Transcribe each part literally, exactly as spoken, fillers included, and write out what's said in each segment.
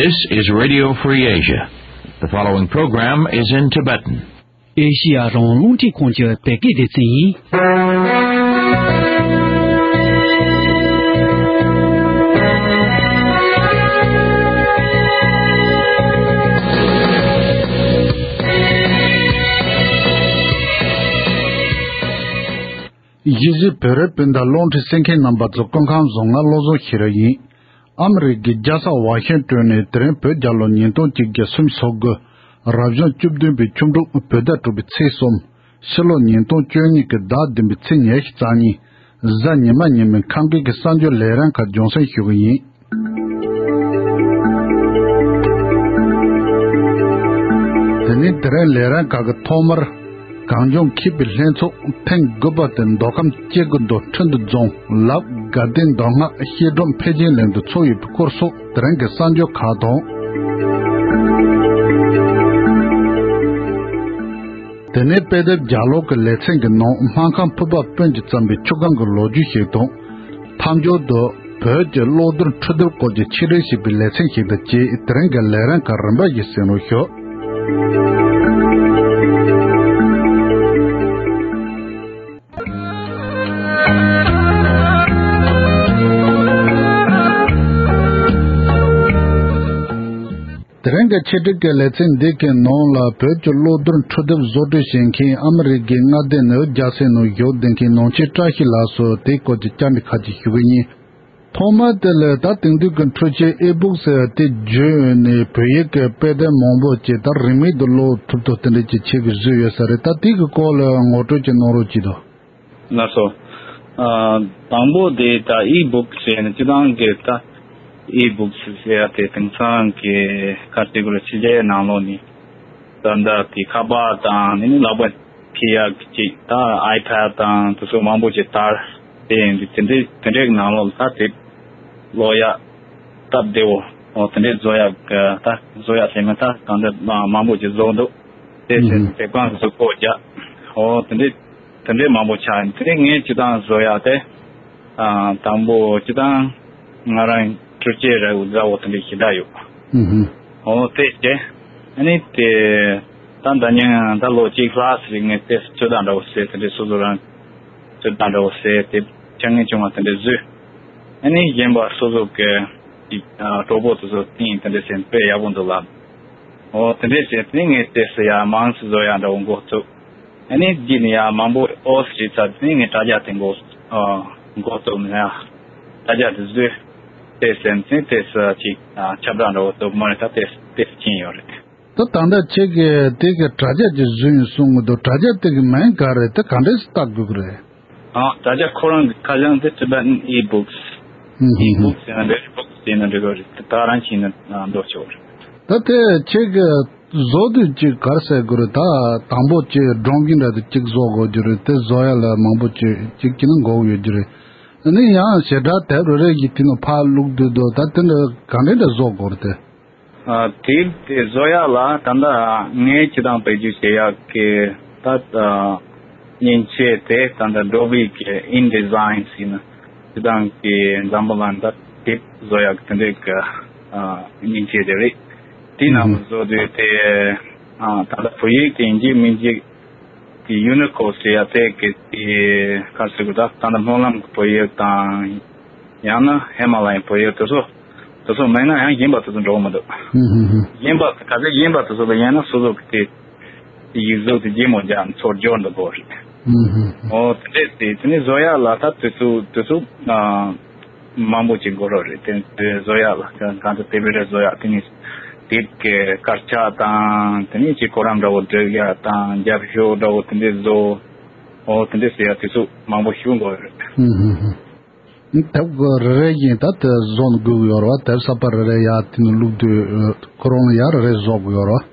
This is Radio Free Asia. The following program is in Tibetan. ཨེ་ཤི་ཡ་རང་དབང་རླུང་འཕྲིན་ཁང་གི་བོད་སྐད་སྡེ་ཚན་ཡིན། གཞིས་བྱེས་བོད་རིགས་སྤུན་ཟླ་རླུང་འཕྲིན་གསན་མཁན་རྣམ་པ་ཚོ་སྐུ་ཁམས་བཟང་། ང་བློ་བཟང་ཤེས་རབ་ཡིན། ཨ་མི་རི་ཀའི་རྒྱལ་ས་ཝ་ཤིང་ཏོན་ནས་དེ་རིང་བོད་རྒྱལ་ལོ་ཉིས་སྟོང་གཅིག་བརྒྱ་སུམ་ཅུ་སོ་དགུ། རབ་བྱུང་བཅུ་བདུན་པའི་ཆུ་འབྲུག་བོད་ཟླ་དྲུག་པའི་ཚེས་གསུམ། ཕྱི་ལོ་ཉིས་སྟོང་བཅུ་གཉིས་ཀྱི་ཟླ་བདུན་པའི་ཚེས་ཉི་ཤུ་རྩ་གཉིས། གཟའ་ཉི་མ་ཉིན་མོའི་ཁམས་སྐད་ཀྱི་གསར་འགྱུར་ལས་རིམ་ཁག་རྒྱང་སྲིང་ཞུ་གི་ཡིན། དེ་ནས་དེ་རིང་ལས་རིམ་ཁག་གི་ཐོག་མར། གངས་ལྗོངས་མཁས་པའི་ལྷན་ཚོགས་ཐེངས་དགུ་པ་དེ་མདོ་ཁམས་སྐྱེ་རྒུ་མདོ་ཁྲི་འདུ་རྫོང་ལབ་དགའ་ལྡན་མདོ་སྔགས་བཤད་སྒྲུབ་འཕེལ་རྒྱས་གླིང་དུ་ཚོགས་ཡོད་པའི་སྐོར་སོགས་དེ་རིང་གི་གསར་འགྱུར་ཁག་དང་། དེ་ནས་དཔེ་དེབ་རྒྱག་ལོག་གི་ལེ་ཚན་གྱི་ནང་སྨར་ཁམས་ཕུར་པ་དཔོན་གྱིས་བརྩམས་པའི་ཆུ་སྒང་གི་ལོ་རྒྱུས་ཤིག་དང་། མཐའ་མཇུག་ཏུ་བོད་ཀྱི་གློག་རྡུལ་འཕྲུལ་དེབ་སྐོར་གྱི་ཆེད་སྒྲིག་བྱས་པའི་ལེ་ཚན་ཞིག་དང་བཅས་དེ་རིང་གི་ལས་རིམ་ཁག་རིམ་པ་བཞིན་གསན་རོགས་ཞུ། དེ་རིང་གི་ཆེད་སྒྲིག་གི་ལེ་ཚན་འདི་གའི་ནང་ལ་བོད་ཀྱི་གློག་རྡུལ་འཕྲུལ་དེབ་བཟོ་སྐྲུན་བྱེད་མཁན་ཨ་མི་རི་ཀའི་མངའ་སྡེ་ནིའུ་ཇར་སི་ནང་བཞུགས་བསྡད་མཁན་ནོར་འཁྲུལ་བཀྲ་ཤིས་ལགས་སུ་དེའི་སྐོར་གྱི་བཅར་འདྲི་ཁག་ཅིག་ཞུ་གི་ཡིན། ཐོག་མར་དེ་ལ་ད་དེང་དུས་ཀྱི་འཕྲུལ་ཆས་ཨི་བུག་ཟེར་དེ་བརྒྱུད་ནས་བོད་ཡིག་གི་དཔེ་དེབ་མང་པོ་ཅིག་ད་རིན་མེད་དུ་ཀློག་ཐུབ་ཐུབ་དེ་འདྲ་ཅིག་ཆེད་ཀྱི་བཟོས་ཡོད་ས་རེད། ད་དེ་གི་སྐོར་ལ་ངོ་སྤྲོད་ཅིག་གནང་རོགས་གྱིས་དང་། ལགས་སོ། ཨ། དང་པོ་དེ་ད་ཨི་བུག་ཟེར་ནས་སྤྱི་བཏང་གི་ད་ཨི་བུག་ཟེར་ཡ་དེ་དེང་སང་གི་ཁ་ཏེ་གོ་རི་ཕྱི་རྒྱལ་ནང་ལོགས་ནས་ད་ལྟ་དེ་ཁ་པར་དང་ནི་ནི་ལག་པ་འཁྱེར་ཡག་ཅིག་ད་ཨའི་པེ་ཌི་དང་དེ་ཚོ་མང་པོ་ཅིག་དར་དེ་ཡིན་དུས་དེ་འདྲའི་དེ་འདྲའི་ནང་ལོགས་ལ་ད་དེབ་ཀློག་ཡག་སྟབས་བདེ་བོ། འོ་དེ་འདྲའི་བཟོ་ཡག་གི་ད་བཟོ་ཡག་ཟེར་མིན་ད་གང་འདྲ་མང་པོ་ཅིག་བཟོ་འདུག་དེ་ཚེ་དེབ་ཁང་གཟུགས་པོ་རྒྱག་འོ་དེ་འདྲའི་དེ་འདྲའི་མང་པོ་ཆགས་ཡིན། དེ་ངས་སྤྱི་བཏང་བཟོ་ཡག་དེ། ཨ། དང་པོ་སྤྱི་བཏང་ང་རང་འཕྲུལ་ཆས་ར་བཟོ་འོ་དེ་འདྲའི་ཞེ་དྲག་ཡོད། ཨུ་ཧུ། འོ་དེ་བྱས། ཨ་ནི་དེ་ད་ཟླ་ཉིན་ད་ལོ་གཅིག་ལྷག་ཙམ་རིང་ངས་དེ་ཚོད་ལྟ་འདྲ་བོ་བྱས། དེ་འདྲའི་སོ་སོ་རང་ཚོད་ལྟ་འདྲ་བོ་བྱས། དེ་ཆ་ངན་བྱུང་བ་དེ་འདྲའི་བཟོས། ཨ་ནི་གཞན་པ་སོ་སོ་གི་ཅིག་ཨ་གྲོགས་པོ་དེ་ཚོ་བསྟན། དེ་འདྲའི་བྱས་དཔེ་ཡག་པོ་འདུག་ལབ། འོ་དེ་འདྲའི་བྱས་དེ་ངས་དེ་ཚོ་ཡར་མང་ཙམ་བཟོ་ཡག་འདྲ་བོ་འགོ་བཙུགས། ཨ་ནི་རྗེས་ནས་ཡང་མང་པོ་ཨོ་སི་ཊི་ཚར་ནས་ངས་དྲ་རྒྱ་དེ་འགོ་ཨ་འགོ་བཙུགས་ནས་ཡང་དྲ་རྒྱ་དེ་བཟོས། དེ་སེམས་ཅན་དེ་ཚོ་ཅིག་ཨ་ཁྱབ་བསྒྲགས་འདྲ་བོ་བཙུགས་མ་རེད། ད་དེ་དེ་ཕྱིན་ཡོད་རེད། ད་ད་ལྟ་ཁྱེད་ཀྱིས་དེ་གི་དྲ་རྒྱ་ཅིག་བཟོས་ཡིན་གསུང་གི་འདུག་དྲ་རྒྱ་དེ་གི་མིང་ག་རེད། དེ་ག་འདྲས་སུ་བཏགས་དགོས་ཀྱི་རེད། ཨ་དྲ་རྒྱ་ཁོ་རང་གི་ཁ་བྱང་དེ་Tibetan e-books ཨུ་ཧུ་ཧུ། e-books ཟེར་ན་འདྲ་རེད། books ཟེར་ན་འདྲ་གི་རེད། དེ་ད་རང་ཁྱེད་ནས་འདོགས་ཆོག་རེད། ད་དེ་ཁྱེད་ཀྱི་བཟོ་དུས་ཅིག་ག་རེ་ཟེར་དགོས་རེད། ད་དང་པོ་ཅིག་སྒྲོམ་གྱི་འདྲ་དེ་གཅིག་བཟོ་དགོས་རྒྱུ་རེད། དེ་བཟོ་ཡ་ལ་མང་པོ་ཅིག་གཅིག་གཅིག་ནི་འགོར་ཡོད་རྒྱུ་རེད། ཨ་ནི་ཡང་ཞེ་དྲག་དེབ་རེ་རེ་ཡི་དེ་ནང་ཕར་བླུགས་དུས་དོ་ད་དེ་འདྲ་ག་འདྲ་འདྲ་བཟོ་དགོས་རེད་དེ། ཨ་དེབ་དེ་བཟོ་ཡ་ལ་ད་ལྟ་ངས་སྤྱི་བཏང་བེད་སྤྱོད་བྱེད་ཡག་གི་ད་ཨ་མཉེན་ཆས་དེ་ད་ལྟ་Adobe གི་InDesign ཟེར་ན་སྤྱི་བཏང་གི་འཛམ་བུ་གླིང་ད་དེབ་བཟོ་ཡག་གི་དེ་འདྲའི་གི་ཨ་མཉེན་ཆས་དེ་རེད། དེ་ནང་ཨུ་བཟོ་དུས་དེ་ཨ་ད་ལྟ་བོད་ཡིག་དེ་ཡིན་གཅིག་མིན་གཅིག་དེ་Unicode ཟེར་ཡ་དེ་གི་དེ་ག་རེ་ཟེར་དགོས། ད་ད་ལྟ་སྨོན་ལམ་གྱི་བོད་ཡིག་དང་། ཡང་ན་ཧི་མ་ལ་ཡའི་བོད་ཡིག་དེ་ཚོ་དེ་ཚོ་མེད་ན་ཡང་གཞན་པ་དེ་ཚོ་འགྲོ་གི་མི་འདུག་ཧུམ་ཧུམ་ཧུམ། གཞན་པ་ག་ཚད་གཞན་པ་དེ་ཚོ་ལ་ཡང་ན་སོ་སོ་གི་དེ་ཡིག་གཟུགས་དེ་ལྗིད་མོ་རྒྱག་ཚོར་སྦྱོར་འདུག་དགོས་རེད། ཧུམ་ཧུམ་ཧུམ། ཨོ་དེ་འདྲས་དེ་དེ་ནི་བཟོ་ཡག་ལ་ད་དུས་ཚོད་དུས་ཚོད་ཨ་མང་པོ་ཅིག་འགོར་རོགས་རེད། དེ་དེ་བཟོ་ཡག་ལ་གང་ལྟར་དེབ་རེ་བཟོ་ཡག་དེ་ནི་དེབ་ཀྱི་དཀར་ཆག་དང་དེ་ནི་ཅིག་གོ་རིམ་འདྲ་བོ་སྒྲིག་ཡག་དང་རྒྱབ་ཤོག་འདྲ་བོ་དེ་འདྲས་བཟོ། ཨོ་དེ་འདྲས་ཟེར་ཡག་དུས་ཚོད་མང་པོ་ཞིག་འགོར་རེད། ཧུམ་ཧུམ་ཧུམ། དེབ་ཀྱི་རེ་རེ་བཞིན་ད་དེ་བཟོ་ནས་དགོས་ཀྱི་ཡོད་རེད་བ། དེབ་གསར་པ་རེ་རེ་ཡར་དེ་ནས་བླུགས་དུས་ཁོ་རང་ལ་ཡར་རེ་རེ་བཟོ་དགོས་ཡོད་རེད་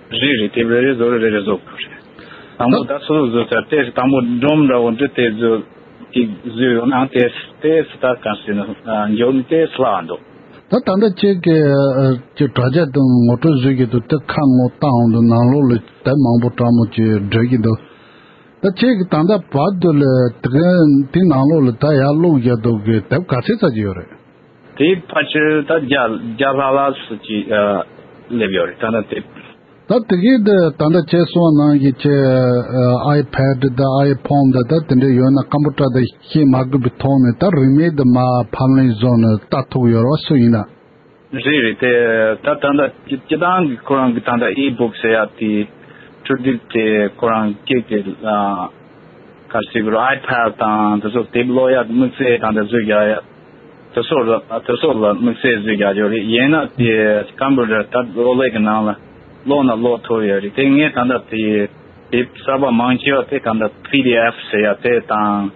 བ། རེད་རེད། དེབ་རེ་རེ་བཟོ་རེ་རེ་རེ་བཟོ་དགོས་རེད། དང་པོ་ད་ད་སོ་སོ་བཟོ་ཚར་ཏེ་དང་པོ་སྒྲོམ་འདྲ་བོ་འདི་དེ་བཟོ་ཅིག་བཟོས་ཡོད་ནའང་དེ་དེ་སི་ད་གང་ཟེར་ན་འཇོག་ནི་དེ་སླ་བ་འདུག་ད་ད་ལྟ་ཁྱེད་ཀྱི་ཀྱི་དྲ་རྒྱ་དང་ངོ་སྤྲོད་བཟོས་ཀྱི་འདུག་དེ་ཁ་ངོ་བཏང་འོང་དུས་ནང་ལོགས་ལ་དེབ་མང་པོ་གྲངས་མང་ཅིག་འབྲི་གི་འདུག་ད་ཁྱེད་ཀྱི་ད་ལྟ་བར་དུ་ལ་དེ་ག་དེ་ནང་ལོགས་ལ་ད་ཡར་བླུགས་བཞག་འདུག་གི་དེབ་ག་ཚད་ཙམ་ཅིག་ཡོད་རེད། དེའི་ཕལ་ཆེར་ད་བརྒྱ་བརྒྱ་ལྷག་ལྷག་ཙམ་ཅིག་ཨ་སླེབས་ཡོད་རེད། ད་ལྟ་དེ། ད་དེ་གའི་དེ་ད་ལྟ་ཁྱེད་གསུངས་པ་ནང་བཞིན་ཁྱེད་ཨ་ཨའི་ཕེཌ་དང་ཨའི་ཕོན་དང་ད་དེ་འདྲ་ཡོད་ན་ཀམ་པུ་ཊར་དང་ཤེས་མ་དགོས་པའི་ཐོག་ནས་ད་རིན་མེད་དུ་མར་ཕབ་ལེན་བཟོ་ནས་ལྟ་ཐུབ་ཡོད་རེད་བ། སུ་ཡིན་ན། རེད་རེད། དེ་ད་ད་ལྟ་སྤྱི་སྤྱི་བཏང་གི་ཁོ་རང་གི་ད་ལྟ་ཨི་བུག་ཟེར་ཡ་དེ་འཕྲུལ་དེབ་དེ་ཁོ་རང་སྐད་དེ་ཨ་ག་རེ་ཟེར་དགོས་རེད། ཨའི་ཕེཌ་དང་དེ་ཚོ་དེབ་ཀློག་ཡ་དམིགས་བསལ་དང་དེ་ཚོ་རྒྱག་ཡ་དེ་ཚོ་ལ་དེ་ཚོ་ལ་དམིགས་བསལ་བཟོས་རྒྱག་ཡོད་རེད། ཡིན་ན་དེ་ཀམ་པུ་ཊར་ད་གློག་ཀླད་ཀྱི་ནང་ལ་ཀློག་ན་ཀློག་ཐུབ་ཡོད་རེད། དེ་ངས་ད་ལྟ་དེ་དེབ་གསར་པ་མང་ཆེ་བ་དེ་ད་ལྟ་པི་ཌི་ཨེཕ་ཟེར་ཡ་དེ་དང་།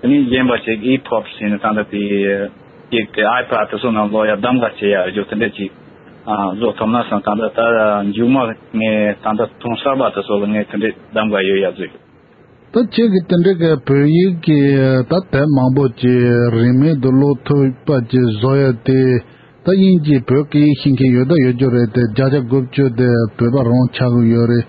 དེ་ནས་གཞན་པ་ཞིག་ཨི་ཕུབ་ཟེར་ནས་ད་ལྟ་དེ་ཅིག་དེ་ཨའི་ཕེཌ་དེ་ཚོ་ནང་ལོག་ཡ་གདམ་ག་བྱེད་ཡ་རྒྱུ་དེ་འདྲ་ཅིག་ཨ་བཟོ་ཐུབ་ན་བསམ། ད་ལྟ་ད་མཇུག་མ་ངས་ད་ལྟ་ཐོན་གསར་པ་དེ་ཚོ་ལ་ངས་དེ་འདྲའི་གདམ་ག་ཡོད་ཡ་བཟོས། ད་ཁྱེད་ཀྱིས་དེ་འདྲའི་གི་བོད་ཡིག་གི་ད་དེབ་མང་པོ་ཅིག་རིན་མེད་དུ་ཀློག་ཐུབ་པ་ཅིག་བཟོ་ཡ་དེ། ད་དབྱིན་ཇི་བོད་སྐད་ཡིག་ཤེས་མཁན་ཡོད་ད་ཡོད་རྒྱུ་རེད་དེ། བརྒྱ་ཆ་དགུ་བཅུ་དེ་བོད་པ་རང་ཆགས་ཀྱི་ཡོད་རེད།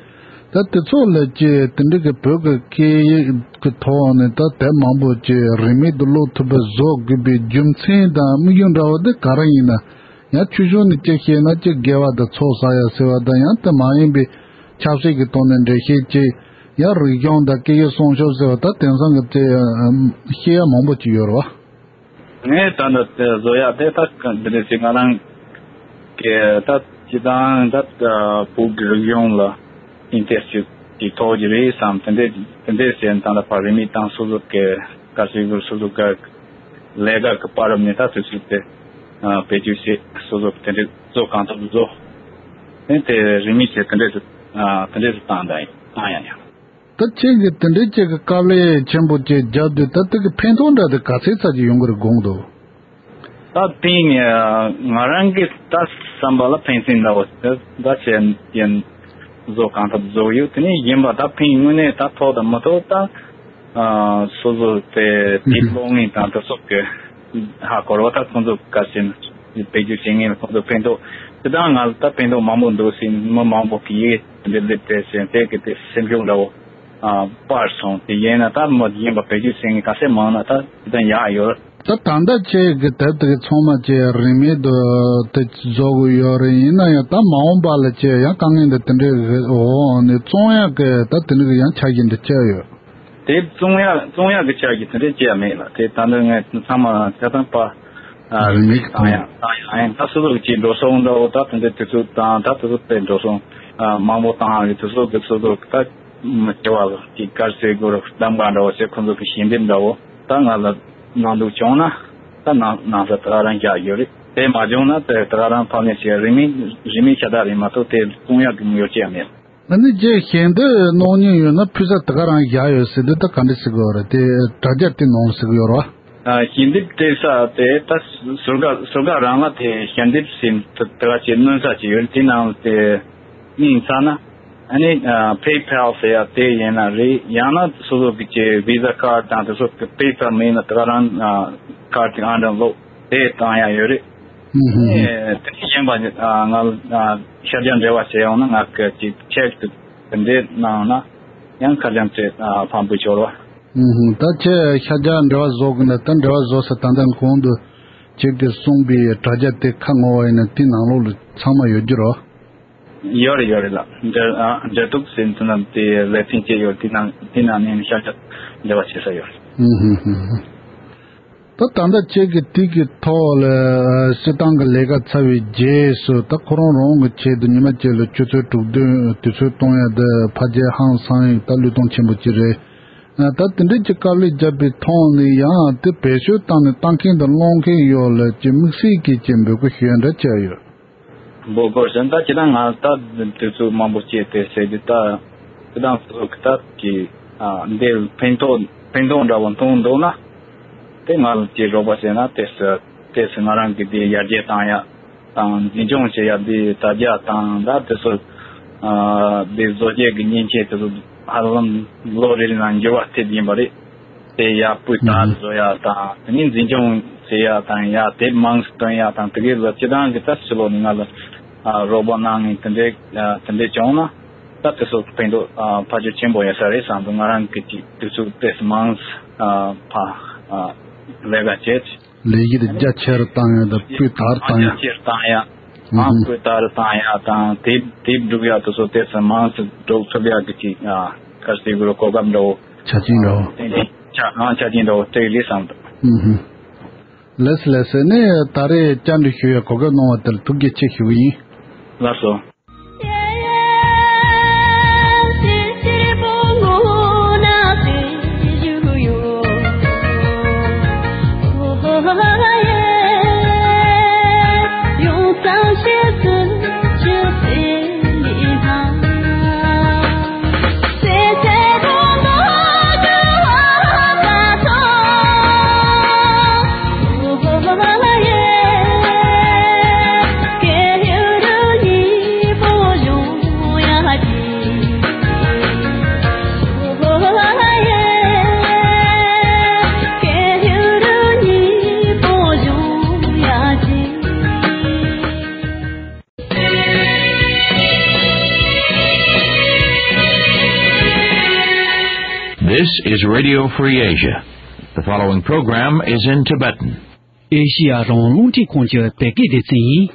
ད་དེ་ཚོ་ལ་ཅིག་དེ་འདྲ་གི་བོད་ཀྱི་སྐད་ཡིག་གི་ཐོག་ནས་ད་དེབ་མང་པོ་ཅིག་རིན་མེད་དུ་ཀློག་ཐུབ་པ་བཟོ་དགོས་པའི་རྒྱུ་མཚན་དང་དམིགས་ཡུལ་འདྲ་བོ་དེ་ག་རེ་ཡིན་ན། ཡང་ཆོས་ཕྱོགས་ནས་ཅིག་བཤད་ན་ཅིག་དགེ་བ་དང་ཚོགས་བསགས་ཡ་ཟེར་བ་དང་། ཡང་དེ་མ་ཡིན་པའི་ཆབ་སྲིད་ཀྱི་ཐོག་ནས་འགྲེལ་བཤད་ཅིག་ཡང་རིག་གཞུང་དང་སྐད་ཡིག་སྲུང་སྐྱོབ་ཟེར་བ་ད་དེང་སང་གི་ཅིག་བཤད་ཡ་མང་པོ་ཅིག་ཡོད་རེད་བ། ངས་ད་ལྟ་དེ་བཟོ་ཡག་དེ་ད་འདི་འདྲ་ཞིག་ང་རང་གི་ད་སྤྱི་བཏང་ད་བོད་ཀྱི་རིག་གཞུང་ལ་ཨིན་ཊེ་རེ་སི་ཊི་ཅིག་ཐོགས་ཀྱི་རེད་བསམ། དེ་འདྲ་དེ་འདྲ་ཞིག་ད་ལྟ་ཕར་རིན་མེད་དང་སོ་སོ་གི་ག་ཟེར་དགོས། སོ་སོ་གི་ལས་ཀ་གི་བར་ནས་ད་དུས་ཚོད་དེ་བེད་སྤྱོད་བྱེད། སོ་སོ་གི་དེ་འདྲ་བཟོ་གང་ཐུབ་བཟོ། དེ་དེ་རིན་མེད་ཅིག་དེ་འདྲ་ཞིག་དེ་འདྲ་ཞིག་བཏང་ད་ཡིན། བཏང་ཡ་ཡང་། ད་ཁྱེད་ཀྱིས་དེ་འདྲའི་ཅིག་གི་དཀའ་ལས་ཆེན་པོ་ཅིག་བརྒྱབ་དུས་ད་དེ་གི་ཕན་ཐོགས་འདྲ་དེ་ག་ཚད་ཙམ་ཅིག་ཡོང་གི་རེད་དགོངས་འདུག་ད་ཕན་ང་རང་གི་ད་བསམ་པ་ལ་ཕན་སེམས་འདྲ་བོ་ད་བྱས་ཡིན། བཟོ་གང་ཐུབ་བཟོ་ཡོད། དེ་ནས་གཞན་པ་ད་ཕན་དངོས་གནས་ད་ཐོགས་དང་མི་ཐོགས་ད་སོ་སོ་དེ་དེབ་ཀློག་མཁན་དང་དེ་ཚོ་གི་ཧ་གོ་རེད་བ། ད་ཁོང་ཚོ་ག་ཟེར་ན་བེད་སྤྱོད་བྱེད་མཁན་ལ་ཁོང་ཚོ་ཕན་ཐོགས་དེ་དང་ང་ལ་ད་ཕན་ཐོགས་མང་པོ་འདུག་ཟེར་མི་མང་པོ་གི་ཡིག་འདི་སླེབས་ཏེ་ཟེར་དེ་གི་དེ་སེམས་ཤུགས་འདྲ་བོ་ཨ་སྤར་སོང་། དེ་ཡིན་ན་ད་མི་གཞན་པ་བེད་སྤྱོད་བྱེད་མཁན་ག་ཚད་མང་ན་ད་དེ་དང་ཡག་ཡོད། ད་ད་ལྟ་ཁྱེད་ཀྱི་དེབ་དེ་གི་ཚང་མ་ཁྱེད་རིན་མེད་དུ་དེ་བཟོ་དགོས་ཡོད་རེད། ཡིན་ན་ཡང་ད་མ་འོངས་པ་ལ་ཁྱེད་ཡང་དཀའ་ངལ་འདི་དེ་འདྲའི་འོག་ནས་བཙོང་ཡག་གི་ད་དེ་འདྲ་གི་ཡང་འཆར་གཞི་འདི་བཅད་ཡོད། དེ་བཙོང་ཡག་བཙོང་ཡག་གི་འཆར་གཞི་དེ་འདྲ་བཅད་ཡ་མེད་ལ། དེ་ད་འདི་ངས་ཚང་མ་ཆ་ཚང་པ་ཨ་རིན་མེད་གི་བཏང་ཡ་བཏང་ཡ་ཨ་ཡིན། ད་སོ་སོ་གི་ཅིག་འགྲོ་སོང་འདྲ་བོ་ད་དེ་འདྲ་དུས་ཚོད་དང་ད་དུས་ཚོད་དེ་འགྲོ་སོང་ཨ་མང་པོ་བཏང་ཡ་གི་དུས་ཚོད་དེ་སོ་སོ་ད་མི་སྐྱེ་བ་ལ་ཅིག་གར་སེ་དགོས་རོགས་གདམ་ག་འདྲ་བོ་བྱས་ཁོ་ཚོ་གི་ཞལ་འདེབས་འདྲ་བོ་ད་ང་ལ་གནང་འདུག་བྱུང་ན་ད་ནང་ནང་ས་ད་ག་རང་བཞག་ཡོད་རེད། དེ་མ་བྱུང་ན་དེ་ད་ག་རང་ཕབ་ལེན་བྱས་རིན་མེད་རིན་མེད་ཤ་སྟག་རེད་མ་གཏོགས་དེ་བཙོང་ཡག་གི་དངུལ་ཅི་ཡང་མེད། ཨ་ནི་རྗེས་ཞལ་འདེབས་གནང་མྱོང་ཡོད་ན་ཕུལ་ས་དེ་ག་རང་བཞག་ཡོད་ཟེར་དུས་ད་ག་འདྲ་ཟེར་དགོས་རེད། དེ་དྲ་རྒྱ་དེ་ནང་ཟེར་གི་ཡོད་རེད་བ། ཨ་ཞལ་འདེབས་སྤྲད་ས་དེ་ད་ཟུར་བཀག་ཟུར་བཀག་རང་ལ་དེ་ཞལ་འདེབས་ཟེར་དེ་དེ་ག་ཅིག་སྣོན་ས་ཅིག་ཡོད་རེད། དེ་ནང་དེ་སྙིང་ཚ་ན་ཨ་ནི་ཨ་PayPal་ཟེར་ཡ་དེ་ཡིན་ན་རེད། ཡང་ན་སོ་སོ་གི་ཅིག་Visa card་དང་དེ་ཚོ་གི་PayPal་མེད་ན་དེ་ག་རང་ཨ་card་དེ་ཨང་གྲངས་ལོག་དེ་བཏང་ཡ་ཡོད་རེད། ཨུ་ཧུ་ཧུ། ཨེ་དེ་གཞན་པ་ཨ་ང་ཨ་ཤར་རྒྱག་འབྲེལ་བ་བྱས་ཡོང་ན་ང་གི་ཅིག་cheque་དེ་དེ་འདྲས་གནང་ན་ཡང་ཁ་རྒྱ་ཚོས་ཨ་ཕངས་པོ་ཤོར་བ། ཨུ་ཧུ། ད་ཁྱེད་ཤར་རྒྱག་འབྲེལ་བ་བཟོ་དགོས་ན་ད་འབྲེལ་བ་བཟོ་ས་ད་ལྟ་གོང་དུ་ཁྱེད་ཀྱིས་གསུངས་པའི་དྲ་རྒྱ་དེ་ཁ་ངོ་བ་ཡིན་ན་དེའི་ནང་ལོགས་ལ་ཚང་མ་ཡོད་རྒྱུ་རེད། ཡོད་རེད་ཡོད་རེད་ལགས། འབྲེལ་ཨ་འབྲེལ་གཏུག་ཟེར་དུས་ན་དེ་ལས་ཚན་བཅས་ཡོད། དེ་ནང་དེ་ནང་ནས་ཤར་རྒྱག་འབྲེལ་བ་བྱེད་ས་ཡོད་རེད། ཨུ་ཧུ་ཧུ་ཧུ། ད་ད་ལྟ་ཁྱེད་ཀྱིས་དེ་གི་ཐོག་ལ་སྤྱིར་བཏང་གི་ལས་ཀ་ཚར་བའི་རྗེས་སུ་ད་ཁོ་རང་རང་གི་ཆེད་དུ་ཉི་མ་གཅིག་ལ་ཆུ་ཚོད་དྲུག་བདུན་དུས་ཚོད་གཏོང་ཡ་དེ་ཕལ་ཆེར་ཧང་སང་ཡག་ད་བློས་གཏོང་ཆེན་པོ་ཅིག་རེད། ད་དེ་འདྲའི་ཅིག་དཀའ་ལས་བརྒྱབ་པའི་ཐོག་ནས་ཡང་དེ་བེད་སྤྱོད་བཏང་ནས་ལྟ་མཁན་དང་ཀློག་མཁན་ཡོངས་ལ་ཅིག་དམིགས་བསལ་གྱི་ཅིག་འབོད་སྐུལ་ཞུ་ཡ་འདྲ་བྱས་ཡོད། འབོད་སྐུལ་ཟེར་ན་ད་ཁྱེད་རང་ང་ད་དུས་ཚོད་མང་པོ་སྤྱད་དེ་ཟེར་དུས་ད་ཁྱེད་རང་ཚོ་གི་ད་ཀྱི་ཨ་འདིར་ཕན་ཐོགས་ཕན་ཐོགས་འདྲ་བོ་མཐོང་འདུག་ན་དེ་ང་ལ་ཅིག་རོགས་པ་བྱས་ན་དེ་སུ་དེ་སུ་ང་རང་གི་དེ་ཡར་རྒྱས་བཏང་ཡ་དང་འཛིན་སྐྱོང་བྱེད་ཡ་དེ་དྲ་རྒྱ་དང་ད་དེ་ཚོ་ཨ་དེ་བཟོ་བྱེད་ཀྱི་མཉེན་ཆས་དེ་ཚོ་ཧ་ལམ་ལོ་རེ་རེ་ནང་འགྱུར་བ་ཐེབས་ཡིན་པ་རེད། དེ་ཡག་པོའི་ཐག་བཟོ་ཡག་དང་དེ་ནས་འཛིན་སྐྱོང་བྱེད་ཡག་དང་ཡག་དེབ་མང་ཙམ་བཏོན་ཡག་དང་དེ་གའི་ལ་སྤྱི་བཏང་གི་ད་ཕྱི་ལོགས་ནས་ང་ལ་ཨ་རོགས་པ་གནང་ངེས་དེ་འདྲས་ཨ་དེ་འདྲས་བྱུང་ན་ད་དེ་ཚོ་ཕན་ཐོགས་ཨ་ཕལ་ཆེར་ཆེན་པོ་ཡོད་ས་རེད་བསམ་འདུག་ང་རང་གི་ཅིག་དུས་ཚོད་ཏོག་ཙམ་མང་ཙམ་ཨ་ཕ་ཨ་ལས་ཀ་བྱེད། ལས་གཞི་དེ་རྒྱ་ཆེ་རུ་བཏང་ཡ་དང་སྤུས་དག་བཏང་ཡ། རྒྱ་ཆེ་རུ་བཏང་ཡ། ཨུ་ཧུ། ཨང་སྤུས་དག་རུ་བཏང་ཡ་དང་དེབ་དེབ་སྒྲུག་ཡ་དེ་ཚོ་དེ་ཚོ་མང་ཙམ་སྒྲུག་ཐུབ་ཡ་གི་ཅིག་ཨ་ག་རེ་ཟེར་དགོས་རེད། གོ་སྐབས་འདྲ་བོ། ཆ་རྐྱེན་འདྲ་བོ། དེ་འདྲའི་ཆ་ཨང་ཆ་རྐྱེན་འདྲ་བོ་སྤྲད་ལེ་བསམ་འདུག་ཨུ་ཧུ། ལགས་སོ་ལགས་སོ། ནས་ད་རེས་བཅར་འདྲི་ཞུ་ཡ་གོ་སྐབས་གནང་བ་དེར་ཐུགས་རྗེ་ཆེ་ཞུ་གི་ཡིན། ལགས་སོ། This is Radio Free Asia. The following program is in Tibetan. ཨེ་ཤི་ཡ་རང་དབང་རླུང་འཕྲིན་ཁང་གི་བོད་སྐད་སྡེ་ཚན་ཡིན།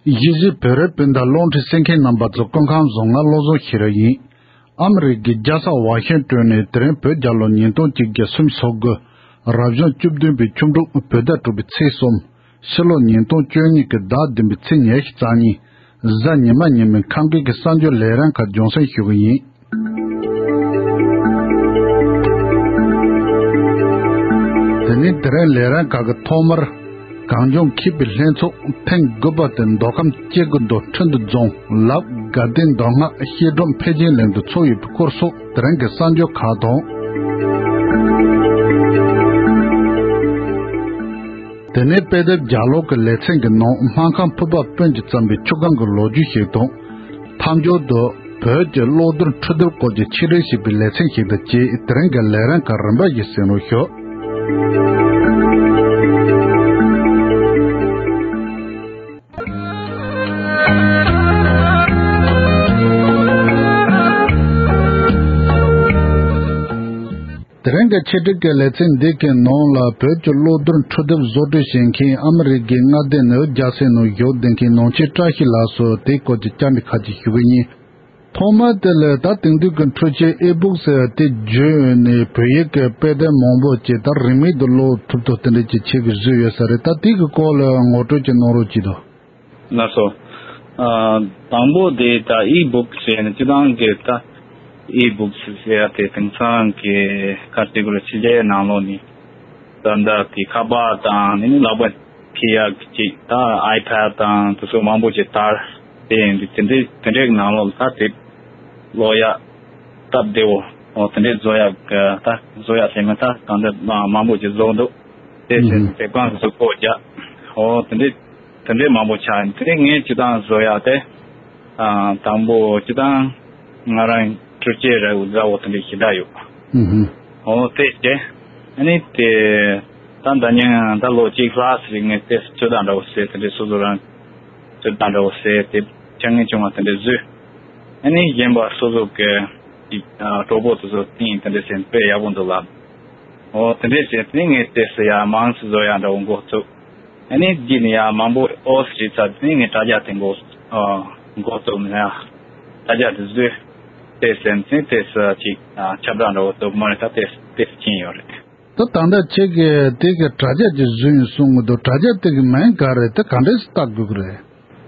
གཞིས་བྱེས་བོད་རིགས་སྤུན་ཟླ་རླུང་འཕྲིན་གསན་མཁན་རྣམ་པ་ཚོ་སྐུ་ཁམས་བཟང་། ང་བློ་བཟང་ཤེས་རབ་ཡིན། ཨ་མི་རི་ཀའི་རྒྱལ་ས་ཝ་ཤིང་ཏོན་ནས་དེ་རིང་བོད་རྒྱལ་ལོ་ཉིས་སྟོང་གཅིག་བརྒྱ་སུམ་ཅུ་སོ་དགུ། རབ་བྱུང་བཅུ་བདུན་པའི་ཆུ་འབྲུག་བོད་ཟླ་དྲུག་པའི་ཚེས་གསུམ། ཕྱི་ལོ་ཉིས་སྟོང་བཅུ་གཉིས་ཀྱི་ཟླ་བདུན་པའི་ཚེས་ཉི་ཤུ་རྩ་གཉིས། གཟའ་ཉི་མ་ཉིན་མོའི་ཁམས་སྐད་ཀྱི་གསར་འགྱུར་ལས་རིམ་ཁག་རྒྱང་སྲིང་ཞུ་གི་ཡིན། དེ་ནས་དེ་རིང་ལས་རིམ་ཁག་གི་ཐོག་མར། གངས་ལྗོངས་མཁས་པའི་ལྷན་ཚོགས་ཐེངས་དགུ་པ་དེ་མདོ་ཁམས་སྐྱེ་རྒུ་མདོ་ཁྲི་འདུ་རྫོང་ལབ་དགའ་ལྡན་མདོ་སྔགས་བཤད་སྒྲུབ་འཕེལ་རྒྱས་གླིང་དུ་ཚོགས་ཡོད་པའི་སྐོར་སོགས་དེ་རིང་གི་གསར་འགྱུར་ཁག་དང་། དེ་ནས་དཔེ་དེབ་རྒྱག་ཀློག་གི་ལེ་ཚན་གྱི་ནང་སྨར་ཁམས་ཕུར་པ་དཔོན་གྱིས་བརྩམས་པའི་ཆུ་སྒང་གི་ལོ་རྒྱུས་ཤིག་དང་། མཐའ་མཇུག་ཏུ་བོད་ཀྱི་གློག་རྡུལ་འཕྲུལ་དེབ་སྐོར་གྱི་ཆེད་སྒྲིག་བྱས་པའི་ལེ་ཚན་ཞིག་དང་བཅས་དེ་རིང་གི་ལས་རིམ་ཁག་རིམ་པ་བཞིན་གསན་རོགས་ཞུ། དེ་རིང་གི་ཆེད་སྒྲིག་གི་ལེ་ཚན་འདི་གའི་ནང་ལ་བོད་ཀྱི་གློག་རྡུལ་འཕྲུལ་དེབ་བཟོ་སྐྲུན་བྱེད་མཁན་ཨ་མི་རི་ཀའི་མངའ་སྡེ་ནིའུ་ཇར་སི་ནང་བཞུགས་བསྡད་མཁན་ནང་ཆེན་བཀྲ་ཤིས་ལགས་སུ་དེའི་སྐོར་གྱི་བཅར་འདྲི་ཁག་ཅིག་ཞུ་གི་ཡིན། ཐོག་མར་དེ་ལ་ད་དེང་དུས་ཀྱི་འཕྲུལ་ཆས་ཨི་བུག་ཟེར་བ་དེ་བརྒྱུད་ནས་བོད་ཡིག་གི་དཔེ་དེབ་མང་པོ་ཅིག་ད་རིན་མེད་དུ་ཀློག་ཐུབ་ཐུབ་དེ་འདྲ་ཅིག་བྱེད་དགོས་བཟོས་ཡོད་ས་རེད། ད་དེ་གི་སྐོར་ལ་ངོ་སྤྲོད་ཅིག་གནང་རོགས་གྱིས་དང་། ལགས་སོ། ཨ། དང་པོ་དེ་ད་ཨི་བུག་ཟེར་ནས་སྤྱིར་བཏང་གི་ད་ཨི་བུག་ཟེར་ཡ་དེ་དེང་སང་གི་ག་རེ་ཟེར་དགོས་རེད། ཕྱི་རྒྱལ་ནང་ལོགས་ནས་ད་ལྟ་དེ་ཁ་པར་དང་ནི་ལག་པ་འཁྱེར་ཡག་ཅིག་ད་ཨའི་པེཌ་དང་དེ་ཚོ་མང་པོ་ཅིག་དར་དེ་ཡིན་དུས་དེ་འདྲའི་དེ་འདྲའི་ནང་ལོགས་ལ་ད་དེབ་ཀློག་ཡག་སྟབས་བདེ་བོ། འོ་དེ་འདྲའི་བཟོ་ཡག་གི་ད་བཟོ་ཡག་ཟེར་མིན་ད་གང་འདྲ་མང་པོ་ཅིག་བཟོ་འདུག་དེ་ཚོའི་དེབ་ཁང་གཟུགས་པོ་རྒྱག་འོ་དེ་འདྲའི་དེ་འདྲའི་མང་པོ་ཆགས་ཡིན། དེ་ངས་སྤྱིར་བཏང་བཟོ་ཡག་དེ། ཨ། དང་པོ་སྤྱིར་བཏང་ང་རང་འཕྲུལ་ཆས་ར་བཟོ་འོ་དེ་འདྲའི་ཞེ་དྲག་ཡོད། ཨུ་ཧུ། འོ་དེ་བྱས། ཨ་ནི་དེ་ད་ཟླ་ཉིན་ད་ལོ་གཅིག་ལྷག་ཙམ་ངས་དེ་ཚོད་ལྟ་འདྲ་བོ་བྱས། དེ་འདྲའི་སོ་སོ་རང་ཚོད་ལྟ་འདྲ་བོ་བྱས། དེ་ཆ་ངེས་བྱུང་བ་དེ་འདྲའི་བཟོས། ཨ་ནི་གཞན་པ་སོ་སོ་གི་ཅིག་ཨ་གྲོགས་པོ་དེ་ཚོ་བསྟན། དེ་འདྲ་བྱས་དཔེ་ཡག་པོ་འདུག་ལབ། འོ་དེ་འདྲ་བྱས་དེ་ངས་དེ་ཚོ་ཡར་མང་ཙམ་བཟོ་ཡག་འདྲ་བོ་འགོ་བཙུགས། ཨ་ནི་རྗེས་ནས་ཡར་མང་པོ་ཨོ་སི་རི་ཚར་དེ་ངས་དྲ་རྒྱ་དེ་འགོ་ཨ་འགོ་བཙུགས་ནས་ཡར་དྲ་རྒྱ་དེ་བཟོས། དེ་བྱས་དེ་དེ་ཚོ་ཅིག་ཨ་ཁྱབ་བསྒྲགས་འདྲ་བོ་བཙུགས་མ་རེད། ད་དེ་དེ་ཕྱིན་ཡོད་རེད། ད་ད་ལྟ་ཁྱེད་ཀྱིས་དེ་གི་དྲ་རྒྱ་ཅིག་བཟོས་ཡིན་གསུང་གི་འདུག་དྲ་རྒྱ་དེ་གི་མིང་ག་རེད། དེ་ག་འདྲས་སེ་བཏགས་དགོས་ཀྱི་རེད།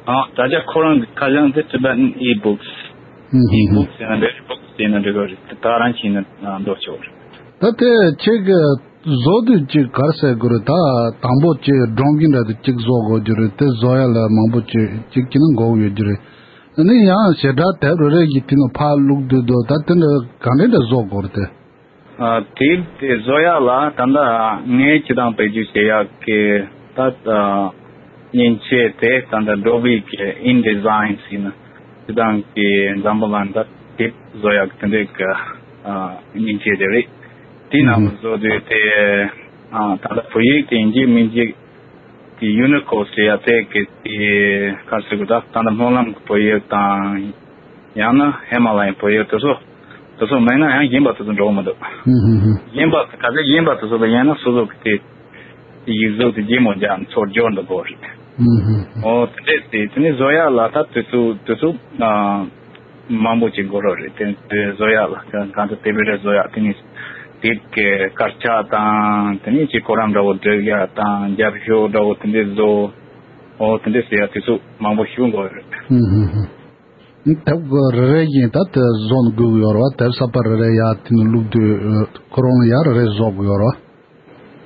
ཨ། དྲ་རྒྱ་ཁོ་རང་གི་ཁ་བྱང་དེ་Tibetan e-books། ཨུ་ཧུ། e-books ཟེར་ན་འགྲིག་རེད། books ཟེར་ན་འགྲིག་གི་རེད། དེ་ག་རང་བྱས་ན་འདོད་ཆོག་རེད། ད་དེ་ཁྱེད་ཀྱིས་བཟོ་དུས་ཅིག་ག་རེ་ཟེར་དགོས་རེད། ད་དང་པོ་ཅིག་སྒྲུང་གི་འདྲ་དེ་ཅིག་བཟོ་དགོས་རྒྱུ་རེད། དེ་བཟོ་ཡ་ལ་མང་པོ་ཅིག་ཅིག་བྱས་ན་འགོར་ཡོད་རྒྱུ་རེད། ཨ་ནི་ཡང་ཞེ་དྲག་དེབ་རེ་རེ་གི་དེ་ནང་ཕར་བླུགས་དུས་དོ་ད་དེ་འདྲ་ག་འདྲ་འདྲ་བཟོ་དགོས་རེད་དེ། ཨ། དེབ་དེ་བཟོ་ཡག་ལ་ད་ལྟ་ངས་སྤྱིར་བཏང་བེད་སྤྱོད་བྱེད་ཡག་གི་ད་ཨ་མཉེན་ཆས་དེ་ད་ལྟ་Adobe་གི་InDesign་ཟེར་ན་སྤྱིར་བཏང་གི་འཛམ་བུ་གླིང་ད་དེབ་བཟོ་ཡག་གི་དེ་འདྲའི་གི་ཨ་མཉེན་ཆས་དེ་རེད། དེ་ནང་ལ་བཟོ་དུས་དེ་ ཨ། ད་ལྟ་བོད་ཡིག་དེ་ཡིན་གཅིག་མིན་གཅིག་གི་ཡུ་ནི་ཀོ་ཟེར་ཡ་དེ་གི་དེ་ག་རེ་ཟེར་དགོས། ད་ད་ལྟ་སྨོན་ལམ་གྱི་བོད་ཡིག་དང་། ཡང་ན་ཧི་མ་ལ་ཡའི་བོད་ཡིག་དེ་ཚོ། དེ་ཚོ་མེད་ན་ཡང་གཞན་པ་དེ་ཚོ་འགྲོ་གི་མི་འདུག། ཧུམ་ཧུམ་ཧུམ། གཞན་པ་ག་ཚད་གཞན་པ་དེ་ཚོ་ལ་ཡིན་ན་སོ་སོ་གི་དེ་ཡིག་གཟུགས་དེ་ལྗིད་མོ་རྒྱག་ཚུར་སྦྱོར་འདུག་དགོས་རེད། ཧུམ་ཧུམ་ཧུམ། ཨོ་དེ་འདྲས་དེ་དེ་ནས་བཟོ་ཡག་ལ་ད་དུས་ཚོད་དུས་ཚོད་ཨ་མང་པོ་ཅིག་འགོར་རོགས་རེད། དེ་དེ་བཟོ་ཡག་ལ་གང་ལྟར་དེ་བེ་རེ་བཟོ་ཡག་དེ་ནས་དེབ་ཀྱི་དཀར་ཆག་དང་དེ་ནས་ཅིག་གོ་རམ་འདྲ་བོ་སྒྲིག་ཡག་དང་རྒྱབ་ཤོག་འདྲ་བོ་དེ་འདྲས་བཟོ། ཨོ་དེ་འདྲས་ཟེར་ཡག་དུས་ཚོད་མང་པོ་ཞིག་འགོར་རེད། ཧུམ་ཧུམ་ཧུམ། དེབ་ཀྱི་རེ་རེ་བཞིན་ད་དེ་བཟོ་ནས་དགོས་ཀྱི་ཡོད་རེད་བ། དེབ་གསར་པ་རེ་རེ་ཡར་དེ་ནས་བླུགས་དུས་ཁོ་རང་ལ་ཡར་རེ་རེ་བཟོ་དགོས་ཡོད་རེད་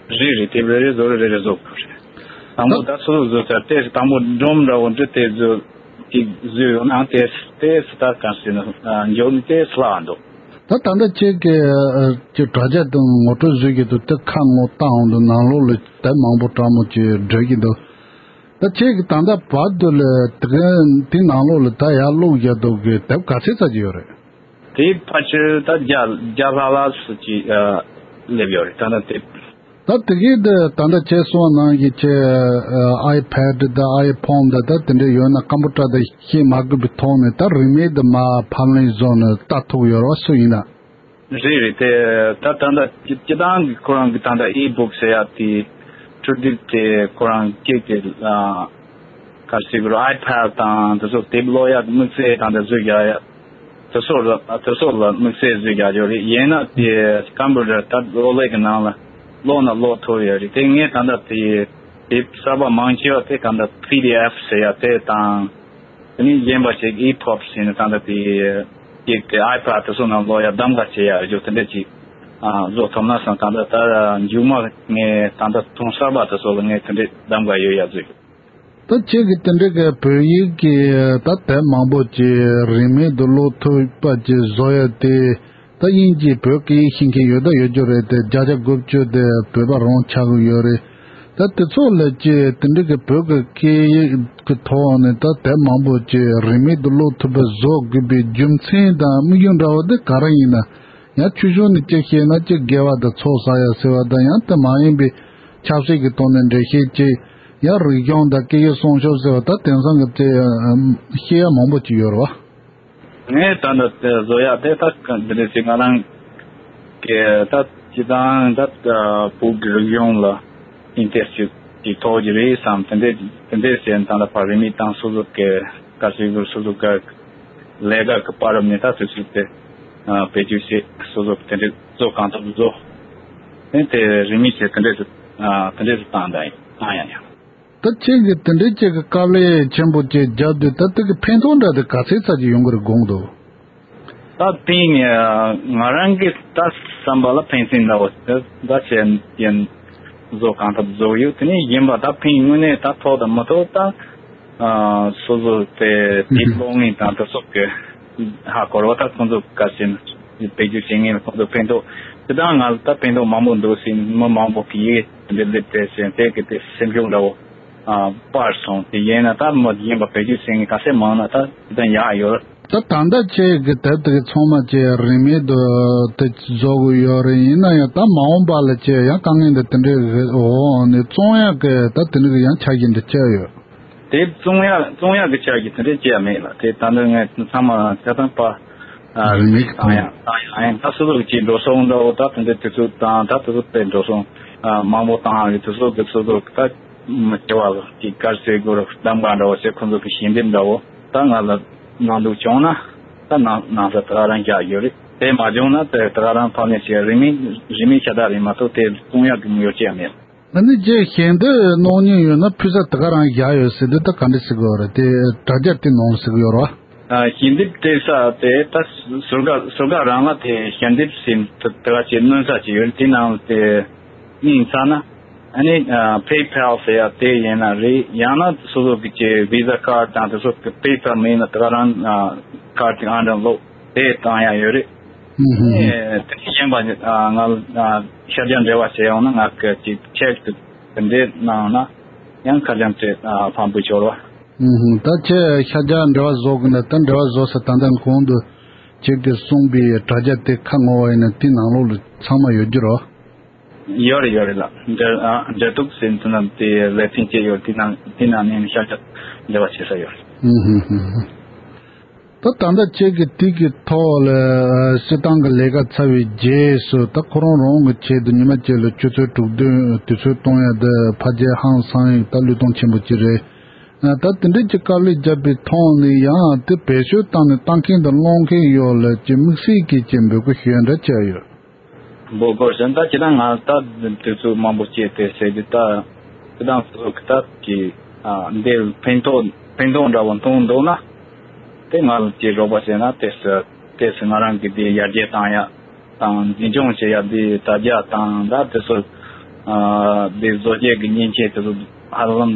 བ། རེད་རེད། དེབ་རེ་རེ་བཟོ་རེ་རེ་རེ་བཟོ་དགོས་རེད། དང་པོ་ད་ད་སོ་སོ་བཟོ་ཚར་ཏེ་དང་པོ་སྒྲོམ་འདྲ་བོ་འདྲ་དེ་བཟོ་ཅིག་བཟོས་ཡོང་ན་དེ་དེ་སི་ད་ག་ཟེར་ན་འཇོག་ནི་དེ་སླ་བ་འདུག། ད་ད་ལྟ་ཁྱེད་ཀྱི་ཨ་ཀྱི་དྲ་རྒྱ་དང་ངོ་སྤྲོད་བཟོས་ཀྱི་འདུག། དེ་ཁ་ངོ་བཏང་འོང་དུས་ནང་ལོགས་ལ་དེབ་མང་པོ་སྦྲགས་མོ་ཅིག་འབྲི་གི་འདུག། ད་ཁྱེད་ཀྱི་ད་ལྟ་བར་དུ་ལ་དེ་ག་དེ་ནང་ལོགས་ལ་ད་ཡར་བླུགས་བཞག་འདུག་གི་དེབ་ག་ཚད་ཙམ་ཅིག་ཡོད་རེད། དེ་ཕལ་ཆེར་ད་བརྒྱ་བརྒྱ་ལྷག་ལྷག་ཙམ་ཅིག་ཨ་སླེབས་ཡོད་རེད། ད་ལྟ་དེབ། ད་དེ་གའི་དེ་ད་ལྟ་ཁྱེད་གསུངས་པ་ནང་བཞིན་ཁྱེད་ཨ་ཨའི་ཕེཌ་དང་ཨའི་ཕོན་དང་ད་དེ་འདྲ་ཡོད་ན་ཀམ་པུ་ཊར་དང་ཤེས་མ་དགོས་པའི་ཐོག་ནས་ད་རིན་མེད་དུ་མར་ཕབ་ལེན་བཟོ་ནས་ལྟ་ཐུབ་ཡོད་རེད་བ། སུ་ཡིན་ན། རེད་རེད། དེ་ད་ད་ལྟ་སྤྱི་སྤྱི་བཏང་གི་ཁོ་རང་གི་ད་ལྟ་ཨི་བུག་ཟེར་ཡག་དེ་འཕྲུལ་དེབ་དེ་ཁོ་རང་སྐད་དེ་ཨ་ག་རེ་ཟེར་དགོས་རེད། ཨའི་ཕེཌ་དང་དེ་ཚོ་དེབ་ཀློག་ཡག་དམིགས་བསལ་དང་དེ་བཟོས་རྒྱག་ཡག་དེ་ཚོ་ལ་དེ་ཚོ་ལ་དམིགས་བསལ་བཟོས་རྒྱག་རྒྱུ་རེད། ཡིན་ན་དེ་ཀམ་པུ་ཊར་ད་གློག་ཀླད་ཀྱི་ནང་ལ་ཀློག་ན་ཀློག་ཐུབ་ཡོད་རེད། དེ་ངས་ད་ལྟ་དེ་དེབ་གསར་པ་མང་ཆེ་བ་དེ་ད་ལྟ་པི་ཌི་ཨེཕ་ཟེར་ཡག་དེ་དང་། དེ་ནས་གཞན་པ་ཞིག་ཨི་ཕབ་ཟེར་ནས་ད་ལྟ་དེ་ཅིག་དེ་ཨའི་ཕེཌ་དེ་ཚོ་ནང་ལོགས་ཡ་གདམ་ག་བྱེད་ཡ་རྒྱུ་དེ་འདྲ་ཅིག་ཨ་བཟོ་ཐུབ་ན་བསམ། ད་ལྟ་ད་མཇུག་མ་ངས་ད་ལྟ་ཐོན་གསར་པ་དེ་ཚོ་ལ་ངས་དེ་འདྲའི་གདམ་ག་ཡོད་ཡ་བཟོས་ཡོད། ད་ཁྱེད་ཀྱི་དེ་འདྲ་གི་བོད་ཡིག་གི་ད་དེབ་མང་པོ་ཅིག་རིན་མེད་དུ་ཀློག་ཐུབ་པ་ཅིག་བཟོ་ཡ་དེ། ད་དབྱིན་ཇི་བོད་སྐད་ཡིག་ཤེས་མཁན་ཡོད་ད་ཡོད་རྒྱུ་རེད་དེ། བརྒྱ་ཆ་དགུ་བཅུ་དེ་བོད་པ་རང་ཆགས་ཀྱི་ཡོད་རེད། ད་དེ་ཚོ་ལ་ཅི་དེ་འདྲ་གི་བོད་ཀྱི་སྐད་ཡིག་གི་ཐོག་ནས་ད་དེབ་མང་པོ་ཅིག་རིན་མེད་དུ་ཀློག་ཐུབ་པ་བཟོ་དགོས་པའི་རྒྱུ་མཚན་དང་དམིགས་ཡུལ་འདྲ་བོ་དེ་ག་རེ་ཡིན་ན། ཡང་ཆོས་ཕྱོགས་ནས་ཅི་བཤད་ན་ཅི་དགེ་བ་དང་ཚོགས་བསགས་ཡ་ཟེར་བ་དང་། ཡང་དེ་མ་ཡིན་པའི་ཆབ་སྲིད་ཀྱི་ཐོག་ནས་འགྲེལ་བཤད་ཅིག། ཡང་རིག་གཞུང་དང་སྐད་ཡིག་སྲུང་སྐྱོབ་ཟེར་བ་ད་དེང་སང་གི་ཅི་བཤད་ཡ་མང་པོ་ཅིག་ཡོད་རེད་བ། ངས་ད་ལྟ་དེ་བཟོ་ཡག་དེ་ད་ག་འདི་འདྲ་ཞིག་ང་རང་གི་ད་སྤྱི་བཏང་ད་བོད་ཀྱི་རིག་གཞུང་ལ་ཨིན་ཊེ་རེ་སི་ཊི་ཅིག་ཐོགས་ཀྱི་རེད་བསམ། དེ་འདྲ་དེ་འདྲ་ཞིག་ད་ལྟ་ཕར་རིན་མེད་བཏང་། སོ་སོ་གི་ག་ཟེར་དགོས། སོ་སོ་གི་ལས་ཀ་གི་བར་ནས་ད་དུས་ཚོད་དེ་བེད་སྤྱོད་བྱེད། སོ་སོ་དེ་འདྲ་བཟོ་གང་ཐུབ་བཟོ། དེ་དེ་རིན་མེད་ཅིག་དེ་འདྲ་ཞིག་དེ་འདྲ་ཞིག་བཏང་ད་ཡིན། བཏང་ཡ་ཡིན། ད་ཁྱེད་ཀྱིས་དེ་འདྲའི་ཅིག་གི་དཀའ་ལས་ཆེན་པོ་ཅིག་བརྒྱབ་དུས་ད་དེ་གི་ཕན་ཐོགས་འདྲ་དེ་ག་ཚད་ཙམ་ཅིག་ཡོང་གི་རེད་དགོངས་འདུག། ད་ཕན་ང་རང་གི་ད་བསམ་པ་ལ་ཕན་སེམས་འདྲ་བོ་ད་བྱས་ཡིན། བཟོ་གང་ཐུབ་བཟོ་ཡོད། དེ་ནས་གཞན་པ་ད་ཕན་དངོས་གནས་ད་ཐོགས་དང་མི་ཐོགས་ད་སོ་སོ་དེ་དེབ་ཀློག་མཁན་དང་དེ་སོགས་ཀྱི་ཧ་གོ་རེད་བ། ད་ཁོང་ཚོ་ག་ཟེར་ན་བེད་སྤྱོད་བྱེད་མཁན་ལ་ཁོང་ཚོ་ཕན་ཐོགས། དེ་དང་ང་ལ་ད་ཕན་ཐོགས་མང་པོ་འདུག་ཟེར། མི་མང་པོ་གིས་ཡིག་འདི་སླེབས་ཏེ་ཟེར་དེ་གི་དེ་སེམས་ཤུགས་འདྲ་བོ་ཨ་སྤར་སོང་། དེ་ཡིན་ན་ད་མི་གཞན་པ་བེད་སྤྱོད་བྱེད་མཁན་ག་ཚད་མང་ན་ད་དེ་དང་ཡག་ཡོད། ད་ད་ལྟ་ཁྱེད་ཀྱི་དེབ་དེ་གི་ཚང་མ་ཁྱེད་རིན་མེད་དུ་དེ་བཟོ་དགོས་ཡོད་རེད། ཡིན་ན་ཡང་ད་མ་འོངས་པ་ལ་ཁྱེད་ཡང་དཀའ་ངལ་འདི་དེ་འདྲའི་འོག་ནས་བཙོང་ཡག་གི་ད་དེ་འདྲ་གི་ཡང་འཆར་གཞི་འདི་བཅའ་ཡོད། དེབ་བཙོང་ཡག་བཙོང་ཡག་གི་འཆར་གཞི་དེ་འདྲ་བཅས་མེད་ལ། དེ་ད་འདི་ངས་ཚང་མ་ཆ་ཚང་པ་ཨ་རིན་མེད་བཏང་ཡག་བཏང་ཡག་ཡིན། ད་སོ་སོ་གི་ཅིག་འགྲོ་སོང་འདྲ་བོ་ད་དེ་འདྲ་དུས་ཚོད་དང་ད་དུས་ཚོད་དེ་འགྲོ་སོང་ཨ་མང་པོ་བཏང་ཡག་གི་དུས་ཚོད་གི་དུས་ཚོད་གི་ད་མི་སྐྱེ་བ་ལ་ཅིག་ག་རེ་ཟེར་དགོས་རེད། གདམ་ག་འདྲ་བོ་བྱས་ཁོང་ཚོ་གི་ཞལ་འདེབས་འདྲ་བོ་ད་ང་ལ་གནང་འདོད་བྱུང་ན་ད་ནང་ནང་ས་ད་ག་རང་རྒྱག་རྒྱུ་རེད། དེ་མ་བྱུང་ན་དེ་ད་ག་རང་ཕབ་ལེན་བྱས་རིན་མེད་རིན་མེད་ཁྱབ་བསྒྲགས་རེད་མ་གཏོགས་དེ་བཙོང་ཡག་གི་དངུལ་ཅི་ཡང་མེད། ཨ་ནི་རྗེས་ཞལ་འདེབས་གནང་མྱོང་ཡོད་ན་ཕུལ་ས་དེ་ག་རང་བཞག་ཡོད་ཟེར་དུས་ད་ག་འདྲ་ཟེར་གི་ཡོད་རེད། དེ་དྲ་རྒྱ་དེ་ནང་ཟེར་གི་ཡོད་རེད་བ། ཨ་ཞལ་འདེབས་སྤྲད་ས་དེ་ད་ཟུར་བཀག་ཟུར་བཀག་རང་ལ་དེ་ཞལ་འདེབས་ཟེར་དེ་དེ་ག་ཅིག་སྣོན་ས་ཅིག་ཡོད་རེད། དེ་ནང་དེ་གཉིས་ཚར་ན་ཨ་ནི་ཨ་PayPal་ཟེར་ཡ་དེ་ཡིན་ན་རེད། ཡང་ན་སོ་སོ་གི་ཅིག་Visa card་དང་དེ་ཚོ་གི་PayPal་མེད་ན་དེ་ག་རང་ཨ་card་ཅིག་ཨང་གྲངས་ལོག་དེ་བཏང་ཡ་ཡོད་རེད། ཨུ་ཧུ། ཨེ་དེ་གཞན་པ་ཨ་ང་ཨ་ཤར་རྒྱག་འབྲེལ་བ་བྱས་ཡོང་ན་ང་གི་ཅིག་ཆེག་དེ་འདྲས་གནང་ན་ཡང་ཁ་རྒྱང་ཅིག་ཨ་ཕངས་པོ་ཤོར་བ། ཨུ་ཧུ། ད་ཁྱེད་ཤར་རྒྱག་འབྲེལ་བ་བཟོ་དགོས་ན་ད་འབྲེལ་བ་བཟོ་ས་ད་ལྟ་གོང་དུ་ཁྱེད་ཀྱིས་གསུངས་པའི་དྲ་རྒྱ་དེ་ཁ་ངོ་བ་ཡིན་ན་དེའི་ནང་ལོགས་ལ་ཚང་མ་ཡོད་རྒྱུ་རེད། ཡོད་རེད་ཡོད་རེད་ལགས། འབྲེལ་ཨ་འབྲེལ་གཏུག་ཟེར་དུས་ན་དེ་ལས་ཚན་བཅས་ཡོད། དེ་ནང་དེ་ནང་ནས་ཤར་ཤར་འབྲེལ་བ་བྱེད་ས་ཡོད་རེད། ཧུམ་ཧུམ་ཧུམ་ཧུམ། ད་ད་ལྟ་ཁྱེད་ཀྱིས་དེ་གི་ཐོག་ལ་ཨ་སྤྱི་བཏང་གི་ལས་ཀ་ཚར་བའི་རྗེས་སུ་ད་ཁོ་རང་རང་གི་ཆེད་དུ་ཉི་མ་གཅིག་ལ་ཆུ་ཚོད་དྲུག་བདུན་དུས་ཚོད་གཏོང་ཡ་དེ་ཕལ་ཆེར་ཧང་སང་ཡིན། ད་བློས་གཏོང་ཆེན་པོ་ཅིག་རེད། ཨ་ད་དེ་འདྲའི་ཅིག་དཀའ་ལས་བརྒྱབ་པའི་ཐོག་ནས་ཡང་དེ་བེད་སྤྱོད་བཏང་ནས་ལྟ་མཁན་དང་ཀློག་མཁན་ཡོངས་ལ་ཅིག་དམིགས་བསལ་གྱི་ཅིག་འབོད་སྐུལ་ཞུ་ཡ་འདྲ་བྱས་ཡོད། འབོད་སྐུལ་ཟེར་ན་ད་ཁྱེད་རང་ང་ད་དུས་ཚོད་མང་པོ་སྤྱད་དེ་ཟེར་དུས་ད་ཁྱེད་རང་ཚོ་གི་ད་ཀྱི་ཨ་འདིར་ཕན་ཐོགས་ཕན་ཐོགས་འདྲ་བོ་མཐོང་འདུག་ན། དེ་ང་ལ་ཅིག་རོགས་པ་བྱས་ན་དེ་སུ་དེ་སུ་ང་རང་གི་དེ་ཡར་རྒྱས་བཏང་ཡ་དང་འཛིན་སྐྱོང་བྱེད་ཡ་དེ་དྲ་རྒྱ་དང་ད་དེ་ཚོ་ཨ་དེ་བཟོ་བྱེད་ཀྱི་མཉེན་ཆས་དེ་ཚོ་ཧ་ལམ་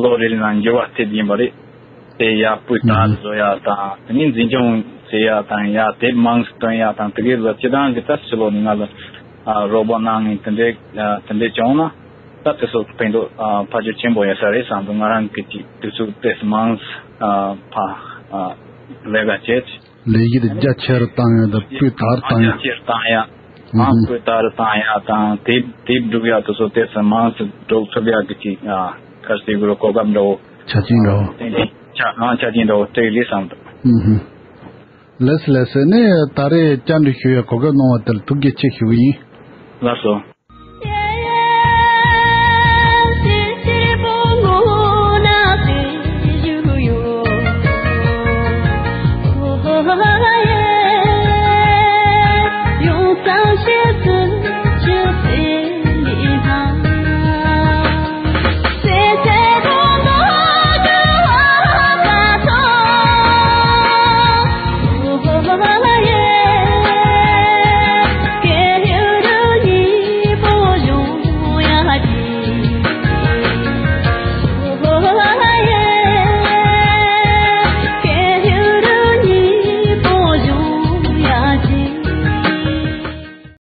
ལོ་རེ་རེ་ནང་འགྱུར་བ་ཐེབས་ཡིན་པ་རེད། དེ་ཡག་པོའི་ཐག་བཟོ་ཡག་དང་དེ་ནས་འཛིན་སྐྱོང་བྱེད་ཡག་དང་ཡག་དེབ་མང་སྟོན་ཡག་དང་དེ་གའི་ལ་སྤྱི་བཏང་གི་ད་ཕྱི་ལོགས་ནས་ང་ལ་ཨ་རོགས་པ་གནང་ངས་དེ་འདྲའི་ཨ་དེ་འདྲའི་བྱུང་ན་ད་དེ་ཚོ་ཕན་ཐོགས་ཨ་ཕལ་ཆེར་ཆེན་པོ་ཡོད་ས་རེད་བསམ་འདུག་ང་རང་གི་ཅིག་དུས་ཚོད་ཏོག་ཙམ་མང་ཨ་ཕ་ཨ་ལས་ཀ་བྱེད། ལས་གཞི་དེ་རྒྱ་ཆེ་རུ་བཏང་ཡག་དང་སྤུས་དག་རུ་བཏང་ཡག་ཆེར་བཏང་ཡག་ཨང་། སྤུས་དག་རུ་བཏང་ཡག་དང་དེབ་དེབ་སྒྲུག་ཡག་དེ་ཚོ་ཏོག་ཙམ་མང་ཙམ་སྒྲུག་ཐུབ་ཡག་གི་ཅིག་ཨ་ག་རེ་ཟེར་དགོས་རེད། གོ་སྐབས་འདྲ་བོ་ཆ་རྐྱེན་འདྲ་བོ། ཆ་ཨང་ཆ་རྐྱེན་འདྲ་བོ་སྤྲད་ལེ་བསམ་འདུག་ཨུ་ཧུ། ལགས་སོ་ལགས་སོ། ནས་ད་རེས་བཅར་འདྲི་ཞུ་ཡའི་གོ་སྐབས་གནང་བ་དེར་ཐུགས་རྗེ་ཆེ་ཞུ་གི་ཡིན། ལགས་སོ།